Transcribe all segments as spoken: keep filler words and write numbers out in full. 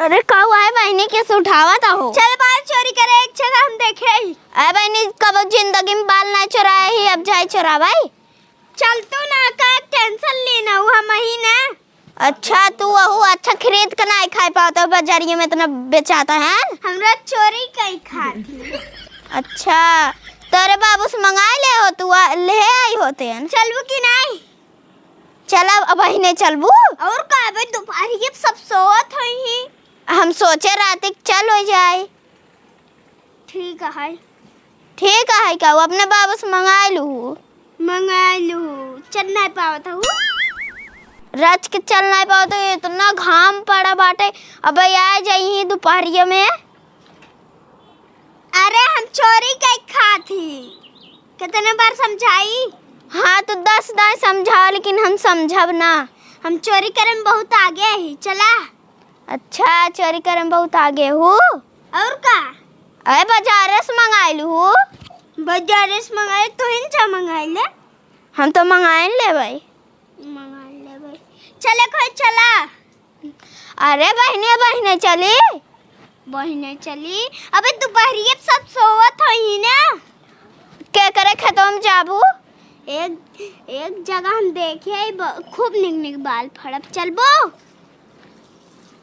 अरे का हुआ है बहिनी, केस उठावत हो? चल बाल चोरी करे एक जगह हम देखे ही। अरे बहिनी, कबो जिंदगी में बाल ना चोराए ही, अब जाए चोरावे। चल तू ना, का टेंशन लेना, वो हम ही ना। अच्छा, तू वहू अच्छा खरीद के ना खाए पावत हो, बाजारिये में इतना बेचाता है। हमरा चोरी कई खात ही। अच्छा, तोरे बाबू से मंगाए ले हो, तू आ, ले आई होते हैं। चलबू कि नहीं? चलब, अबहिने चलबू? और का, अबे दोपहर के सब सोवत होई ही। हम सोचे रात के चल हो जाए। ठीक है। ठीक है, का अपने बाबू से मंगाए लू? मंगाए लू, चल नहीं पावत हूँ। रच के चल नहीं पावत हूँ, इतना घाम पड़ा बाटे। अब आ जाई ही दोपहरिया में। अरे हम चोरी कई खात ही, कितने बार समझाई? हाँ, तो दस दाई समझाओ, लेकिन हम समझब ना। हम चोरी करे में बहुत आगे ही, चला। अच्छा, चोरी करे में बहुत आगे हूँ। और का? अरे, बाजारे से मंगाइल हूँ। बाजारे से मंगाइल, तू ही चा मंगाइल है। हम तो मंगाइन लेबै। मंगाइन लेबै। चले कोई चला। अरे बहिने, बहिने चली। बहिने चली। अबे दोपहरिया सब सोवत होई ना। के करे खेतों में जाबू? एक, एक जगह हम देखे ही ब-, खूब निक निक बाल फड़ब। चलबो?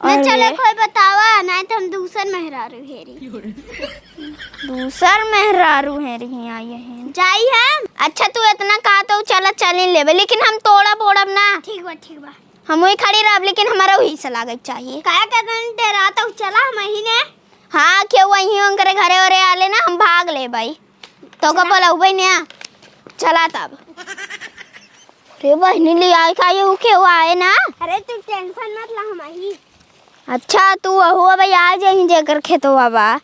न अरे। चले कोई बतावा, नहीं तो हम दूसर मेहरारू हेरी। दूसर मेहरारू हेरी ही आई है। जाई हम। अच्छा, तू इतना कहा तो चला, चल ही लेबे, लेकिन हम तोड़ब ओड़ब ना। ठीक बा, ठीक बा। हम वही खड़ी रहब, लेकिन हमारा वही से लागे के चाहिए। काहे के तन डेरा तो चला हम ही ने। हाँ, क्यों वही उनकरे घरे ओरे आले ना, हम भाग लेबै। तो का चला। बोला उबे ने आ। चला तब। रे बहिनी, ले आए का ये उके हुआ है ना? अरे तू टेंशन मत ला, हम ही। अच्छा, तू अहू अब आ जाई जेकर खेतवा बा।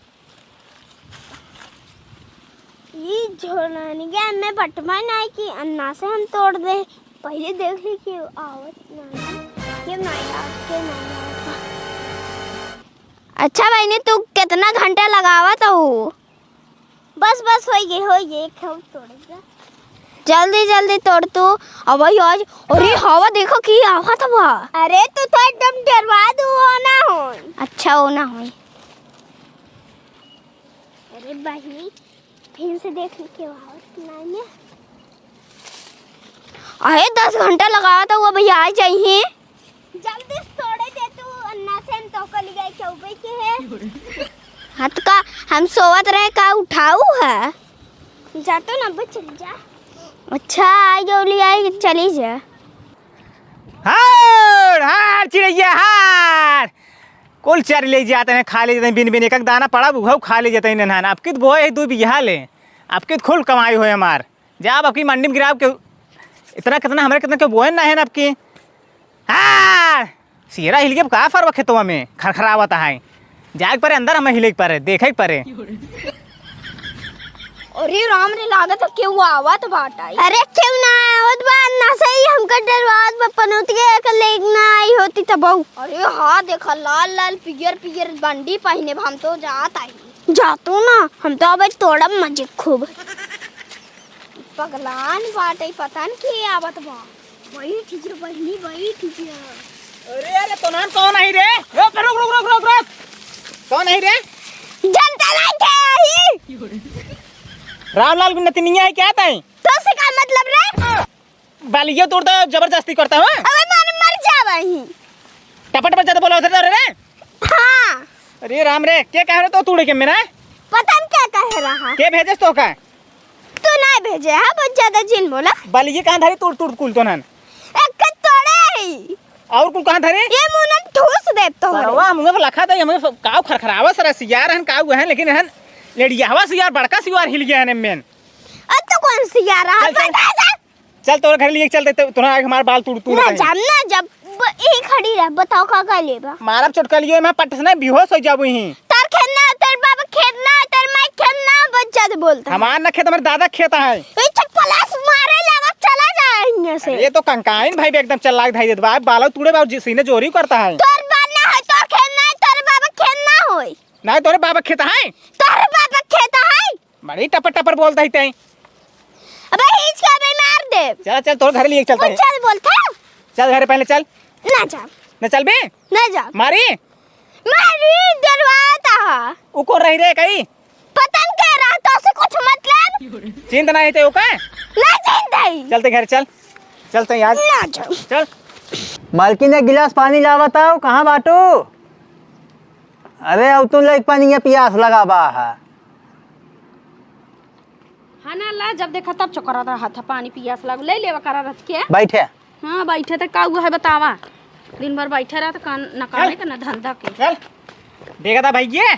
ई झोलनिया में बटवा नहीं कि अन्ना से हम तोड़ दे। पहले देख ली कि आवत नहीं, कि नहीं आवत, कि नहीं आवत। अच्छा बहिनी, तू कितना घंटा लगावत हो? बस, बस, होई गई, होई गई, एक हम तोड़ेगा। जल्दी, जल्दी तोड़ तू। अब भाई आज, अरे हवा देखो की आवत बा। अरे तू तो एकदम डरवा दू हो ना हो। अच्छा हो ना होई। अरे बहिनी, फिर से देख ली के आवत नहीं है। अरे दस घंटा लगावा तो वो भैया आ जाई हैं। जल्दी से तोड़े दे तू, अन्ना से हम तो कल गए चौबे के है। हाँ तो का हम सोवत रहे का उठाऊ है? जा तो ना बस चल जा। अच्छा आ गयो ले आई चली जा। हार, हार चिड़ैया हार। कुल चर ले जाते हैं, खा ले जाते हैं, बिन बिन एक एक दाना पड़ा बुघाऊ खा ले जाते हैं नन्हान। आपकी तो बोए है दो बीघा ले, आपकी तो खुल कमाई होए हमार। जा अब आपकी मंडी में गिराव के इतना कितना हमारे कितना के बोए ना है ना आपकी। हाँ, सियरा हिल के का फरवा खेतवा में खरखरावत है। जाए के परे अंदर, हमें हिले के परे, देखे के परे। अरे राम रे, लागत है केहू आवत बाटा। अरे केहू ना आवत बा, ना सही हमका डरवात बा, पनौतिया के लेके ना आई होती तब। अरे हाँ, देखा लाल लाल पियर पियर बंडी पहिने बा, हम तो जात आई। जा तू ना, हम तो अबे तोड़ब मजे खूब। पगलान बाटे, पता न के आवत बा। बैठ जा बहिनी, बैठ जा। अरे, अरे, तो नाम कौन आई रे? रुक, रुक, रुक, रुक, रुक, रुक। कौन आई रे? जनता नहीं थे आई। रामलाल की नतनिया है क्या तय? तो से का मतलब रे? बालियो तोड़ दो, जबरदस्ती करता हूँ। अबे मन मर जावा ही। टपट पर ज्यादा बोला उधर रे। हाँ। अरे राम रे, के कह रहे तो तोड़े के मेरा? पता न क्या कह रहा। के भेजे तो का? तू ना भेजे, हाँ, बहुत ज्यादा जिन बोला। बालिये कहाँ धरी तोड़ तोड़ कुल तो नन। एक के तोड़े ही। और कुल कहाँ धरे? ये मुंह में ठूस दे तो। सरवा मुंह पे लखा दे, हमें काव खरखरावा सरा सियार हन काव है, लेकिन हन लेडियावा सियार बड़का सियार हिल गया है मेन। अब तो कौन सियार रहा? चल, चल। बता दे। चल, तोर घर लिए चलते, तो तोरा आगे हमार बाल तोड़, तोड़ ना दे। जाम, ना जाम, ब-, यही खड़ी रह, बताओ का, का लेबा? मारब चोटकलियो में पट से ना बेहोश हो जाबू ही। तार खेत ना, तार बाबा खेत ना, तार माई खेत ना, बहुत ज्यादा बोलता है। हमार ना खेत, हमारे दादा खेत है। ये चप्पलास मारे लगा, चला जाए यहाँ से। ये तो कंकाइन भाई भी एकदम चला के धाई देत बा, बालो तूड़े बा, जी-, सीने जोरी करता है। तोर बाल ना है, तोर खेत ना है, तोर बाबा खेत ना होई। ना, तोरे बाबा खेत है। तोर बाबा खेत है। बड़ी टपर टपर बोलता ही तैं। अबे हिच का बे मार दे। चल, चल, तोर घर लिए चलता है। चल बोलता। चल घर पहले चल। ना जा। ना चल बे। ना जा। मारी। मारी डरवाता है। उ कौन रही रे कई? पता न कह रहा, तो से कुछ मतलब? चिंता नहीं थे ओका? ना चिंता ही। चलते घर चल। चलते यार। ना जाओ। चल। मालकिन, एक गिलास पानी लावत आओ, कहाँ बाटू? अरे, अब तू लइक पानी, ये पियास लगा बा है। हाँ ना, ला, जब देखा तब चोकरा रहत है, पानी पियास लागू, ले लेवा करा रख के। बैठे। हाँ, बैठे तो का हुआ है बतावा, दिन भर बैठे रहा तो का, ना काम है चल। तो ना धंधा के। चल, देखा था भैया,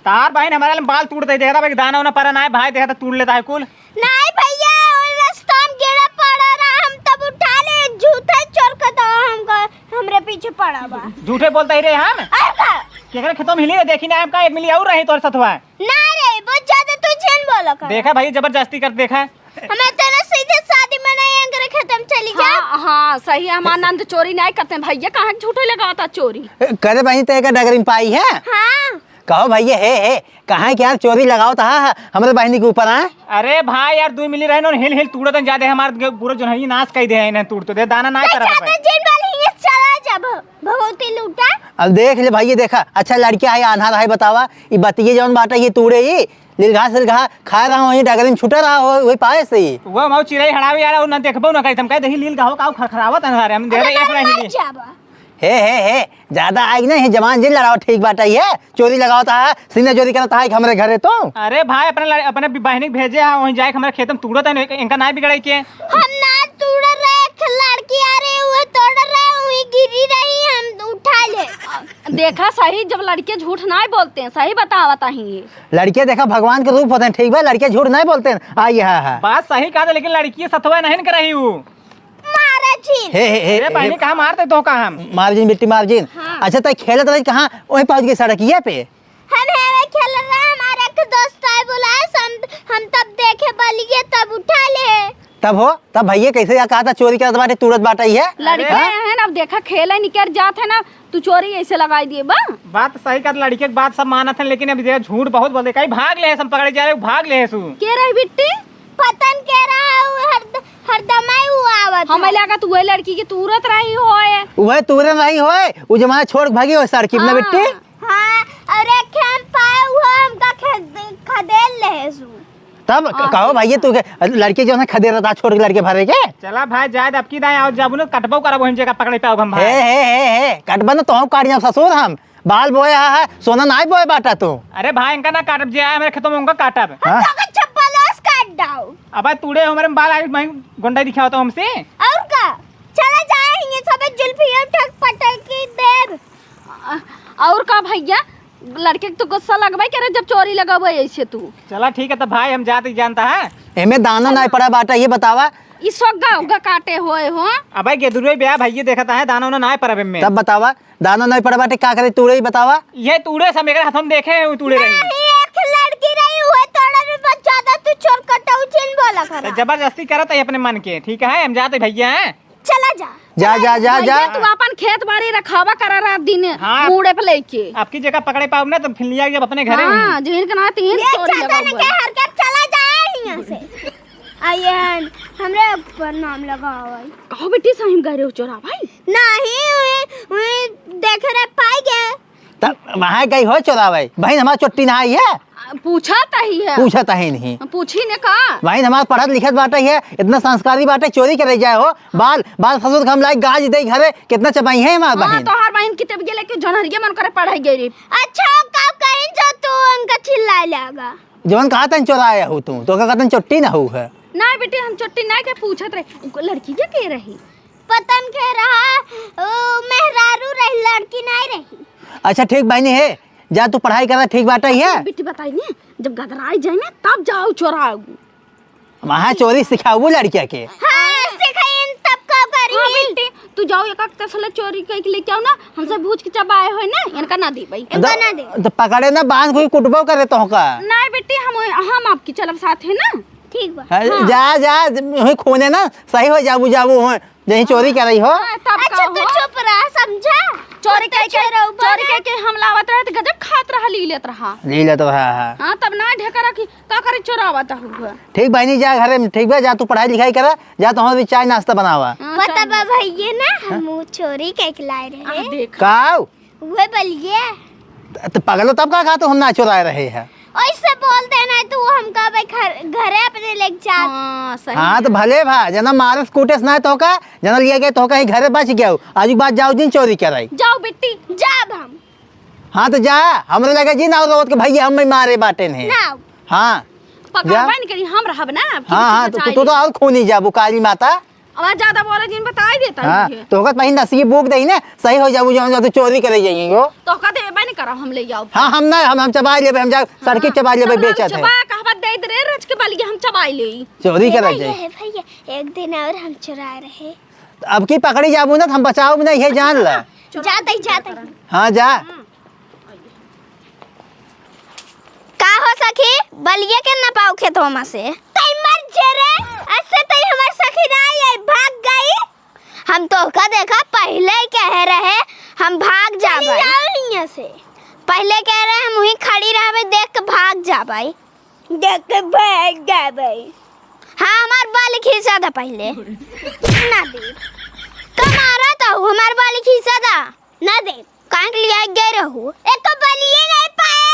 तार बहिन हमारे वाले बाल तूड़ दे, देखा था भाई, दाना उना परा ना है भाई, देखा था तूड़ लेता है कुल। नहीं भैया, वो रास्ता में गिरा पड़ा रहा, हम तब उठा ले, झूठे चोर का तो हमको, हमरे पीछे पड़ा बा। झूठे बोलता ही रे हम। और का? केकरे खेतों में हिली रे, देखी ना हमका, एक मिली और रही तोर सथवा। ना रे, बहुत ज्यादा तू झन बोला कर। देखा भाई, जबरदस्ती कर देखा। हमें तो ना सीधे शादी में नहीं, अगर खत्म चली जा। हाँ, हाँ, सही है, हम आनंद चोरी नहीं करते हैं भैया, कहाँ झूठे लगावता चोरी। ए, करे बहिनी, ते का डगरी में पाई है? हाँ। कहो भैया, हे, हे, कहाँ है कि यार चोरी लगावत हा, हा, हमरे बहिनी के ऊपर, हाँ? अरे भाई यार, दुई मिली रहे न, हिल, हिल तूड़त हैं, ज्यादा हमार गे-, पूरा जोनहरी नाश कई दे हैं, इन्हें तूड़ तो दे, दाना ना ये करत है ज्यादा भाई। जिन वाली ही चला जा भ-, भगवती लूटा। अब देख ले भैया, देखा, अच्छा लड़किया है, आन्हर है, बतावा, ई बतिये जौन बाटा, ये तूड़े ही, लिलघा सिलघा खाए रहा हो, ये डगरी में छूटा रहा हो, वही पाए से ही। वो मऊ चिरई हड़ावे यार, वो ना देखबो ना करी, तुम कह दही लील गाहो का खरखरावत है सारे, हम दे अरे रहे एक मार रही मर ली। जाबा। हे, हे, हे, ज्यादा आइग ना, हे जवान जिन लड़ाओ, ठीक बात है, ये चोरी लगावत हा, सीना चोरी करत हा, हमरे घरे तो। अरे भाई, अपने लड़-, अपने बि-, बहिनी के भेजे हा, वहीं जाए के हमरे खेत में तूड़त है, इनका ना बिगड़ाई के। हम ना तूड़ रहे, एक लड़की आ रही, वो तोड़ रहे, वहीं गिरी रही, हम उठा ले। देखा सही, जब लड़के झूठ ना बोलते हैं, सही बतावत ही ये। लड़के देखा भगवान के रूप होते हैं, ठीक बा, लड़के झूठ ना बोलते हैं। आ, ये हा, हा। बात सही कहा था, लेकिन लड़की सतवा नहीं कर रही हूँ। मारा जी। हे, हे, हे, अरे बहनी, हे। कहाँ मारते तो कहाँ हम? मार जिन बिट्टी, मार जिन। हाँ। अच्छा, तै खेलत रही कहाँ? वही पहुँच गई सड़किया पे। हम हेवे खेल रहे, हमारे एक दोस्त आए बोला है, हम, हम तब देखे बलिए, तब उठा ले। तब हो, तब भैया कैसे या कहा था चोरी करत बाटे, तूड़त बाटे ये? लड़के हाँ? हैं ना, अब देखा खेले निकर जात है ना, तू चोरी ऐसे लगाई दिए बा। बात सही कहा, लड़के के बात सब मानत हैं, लेकिन अभी देखा झूठ बहुत बोलते, कहीं भाग ले, हम पकड़े जा रहे, भाग ले सु। के रही बिट्टी? पतन के रहा है, वो हर, हर दमाई वो आवत हम है। लगा तू वही लड़की के तूरत रही होए। वही तूरत रही होए, वो जमाना छोड़ के भागी हो सड़की में हाँ। बिट्टी। हाँ, और एक हम पाए वो हमका खद-, खदेल ले सु। तब क-, हाँ। कहो भैया तू के लड़के जो है खदेल रहा था छोड़ के लड़के भरे के। चला भाई जाए, अब की दाएं और जब उन्हें कटबो करब वहीं जगह पकड़े पाओ हम भाई। हे, हे, हे, हे, कटबा ना तो हम काट जाओ ससुर हम। बाल बोए हा, हा, सोना नाई बोए बाटा तू। अरे भाई, इनका ना काटब, जे आए मेरे खेतों में उनका काटब। हाँ? तो के छप्पा लॉस काट डाओ। अबे तूड़े हमारे बाल आई, मैं गुंडा दिखाओ तो हमसे। और का? चला जाए, हिंगे सबे जुल्फी और ठक पटक के देब। अ, और का भैया, लड़के के तो गुस्सा लगबे करे जब चोरी लगबे ऐसे तू। चला ठीक है, तो भाई हम जाते ही जानता है। एमे दाना नाई पड़ा बाटा, ये बतावा। ई सोग्गा उग्गा काटे होए हो। अबे गेदुरुए ब्याह भैया देखता है, दाना उना नाई पड़ा एमे। तब बतावा। दाना नहीं पड़ा बाटे, का करे तूड़े ही बतावा। ये तूड़े सब एकरे हाथों में देखे हैं, तूड़े रही। नहीं, एक लड़की रही, वो तोड़े में बहुत ज्यादा तू चोर कटाऊ चिन बोला तो करा। जबरदस्ती करत है अपने मन के, ठीक है, हम जाते भैया हैं। चला जा। जा, जा, जा, भैया, जा। तू अपन खेत बाड़ी रखावा करा रात दिन हाँ। मूड़े पे लेके। आपकी जगह पकड़े पाऊँ ना तो फिर लिया जब अपने घरे हाँ, हुई। जिन के ना तीन ये चोरी चाहता लगा ना हुआ है। के हरकत चला जाए यहाँ से। आइए, हमरे ऊपर नाम लगाओ भाई। कहो बेटी, सही में गए रहो चोरा भाई? नहीं, उहे, उहे देख रहे पाई गए। तब वहाँ गई हो चोरावे? बहिन, हमार चोट्टी ना आई है? आ, पूछा तही है। पूछा तही नहीं। हम पूछी ने का? बहिन, हमार पढ़त लिखत बाटे है, इतना संस्कारी बाटे, चोरी करे जाए हो। बाल, बाल ससुर के हम लाइक गाज दे घरे, कितना चबाई है हमार हाँ, बहिन। तोहार बहिन किताब के लेके जनहरिया मन करे पढ़ाई गई रही। अच्छा, का कहीं जो तू उनका चिल्लाए लगा? जवन कहा तन चोराया हो तू, तो का तन चोट्टी ना हो है। ना बेटी, हम चोट्टी ना के पूछत रहे। उनको लड़की के के रही? पतन के रहा, ओ, मेहरारू रही, लड़की नहीं रही। अच्छा ठीक बहिनी है, जा तू पढ़ाई करा, ठीक बाटे है। बेटी बताई ने, जब गदराई जाए ना, तब जाओ चोराओ। वहाँ चोरी सिखाऊ लड़किया के। हाँ, सिखाइन तब का करी? हाँ बेटी, तू जाओ एक एक तसला चोरी करके लेके आओ ना, हमसे भूज के चबाए होए ना, इनका ना दे भाई। इनका ना दे। तो पकड़े ना, बांध कोई कुटबो करे तो का? नहीं बेटी, हम, हम आपकी चलब साथ है ना। ठीक बा। हाँ, हाँ। जा, जा, वही खूने ना, सही हो जाबू, जाबू हो, यही चोरी कर रही हो। हाँ, तब अच्छा, का तू हो? चुप रहा, समझा? चोरी कुत्ता करके, चोरऊ चोरी बना। करके हम लावत रहे तो गजब खात रहा, ली लेत रहा। ली लेत रहा, हाँ। हाँ, तब ना ढेकर रखी, का करे चोरावत हुआ? ठीक बहिनी, जा घरे में, ठीक बा, जा तू पढ़ाई लिखाई करा, जा तो हम भी चाय नाश्ता बनावा। हाँ, पता चल। बा भैया ना, हम चोरी के लाए रहे। आ, देखा। काऊ? उहे बलिए। त, त पगलो, तब का कहा तू हम ना चुराए रहे हैं? ऐसे बोलते नहीं तो वो हमका भाई घर, घरे अपने लेके जात। हाँ, सही हाँ, है। तो भले भा, जना मारे कूटे से ना तोहका, जना लिया गया तोहका ही घरे बच गया हो। आज के बाद जाओ जिन चोरी कराई। जाओ बिट्टी, जाब हम। हाँ, तो जा, हमरे लगे जिन और रोवत के भैया हम मारे बाटे नहीं। ना। हाँ। पकड़बे जा। नहीं करी, हम रहब ना, फिर हाँ, हाँ, तो बचाई तू तो ले। और खूनी जाबू, काली माता। अब ज्यादा बोले जिन बताई देता हाँ, है। तो होगत पहिन दस की बूक दही ना, सही हो जाबू, जो, जो तू चोरी करे जाइए हो। तो का देबे नहीं करब, हम ले जाओ। हाँ, हम ना, हम, हम चबाई लेबे, हम जा, सड़की हाँ, चबाई लेबे, चबा, बेचत है। चबा, कहबा दे दे रे, रच के बलिए हम चबाई ले। चोरी ए करे भैया, जाए। ए भैया, एक दिन और हम चुराए रहे। अब की पकड़ी जाबू ना, तो हम बचाओ भी नहीं, ये जान ला। जाते ही, जाते ही। हाँ, जा। का हो सखी, बलिए के न पाओ खेतवा में से? तई मर जे रे, ऐसे तई हमार सखी ना आई, भाग गई। हम तोहका देखा पहले ही कहे रहे, हम भाग चली जाबे। जाओ हियां से। पहले कहे रहे हम वहीं खड़ी रहबे, देख के भाग जाबे। देख के भाग जाबे। हाँ, हमार बाली खींचा दा पहले। ना दे। का मारा तो हमार बाली खींचा दा। ना दे। काहे के लिए गए रहू? एक तो बलिए नहीं पाए।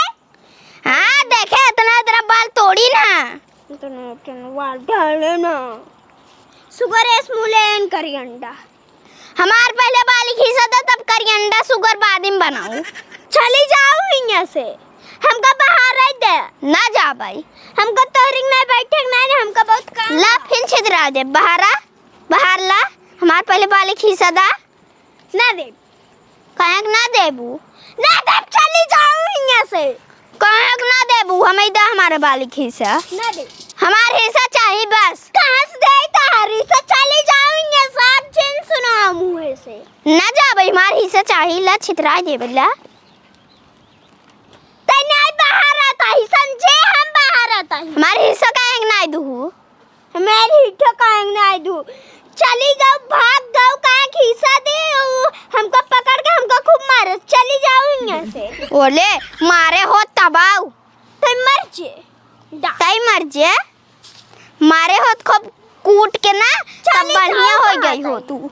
हाँ, देखे, इतना, इतना बाल तोड़ी ना। इतना, इतना बाल डाले ना। सुगर एस मुलेन करी अंडा। हमार पहले बाली खींचा था, तब करी अंडा सुगर बाद में बनाऊ। चली जाओ हियां से। हमका बाहर रह दे। ना जा भाई। हमका तोहरी नहीं बैठे नहीं, हमका बहुत काम ला बा। फिर छितरा दे। बाहरा, बाहर ला। हमार पहले बाली खींचा दा। ना देब। काहे के ना देबू? ना देब, चली जाओ हियां से। काहे के ना देबू? हमें दा हमारे बालिक हिस्सा। ना देब। हमार हिस्सा चाही बस। कहाँ से दे तोहार हिस्सा? चली जाओ हियां से, आप जिन सुनाओ मुँह से। ना जाबे, हमार हिस्सा चाही, ला छितरा देबे ला। तै नहीं बाहर आता ही, समझे? हम बाहर आता ही। हमार हिस्सा काहे के ना दूहू? हमार हिस्सा काहे के ना दू? चली जाओ, भाग जाओ, काहे के हिस्सा दे? उ हमका पकड़ के हमका खूब मारे। चली जाओ हियां से। ओले, मारे हो तबाऊ। तै मर जे। तै मर जे। मारे होत खूब कूट के ना, तब चली बढ़िया जाओ हो गई हो तू।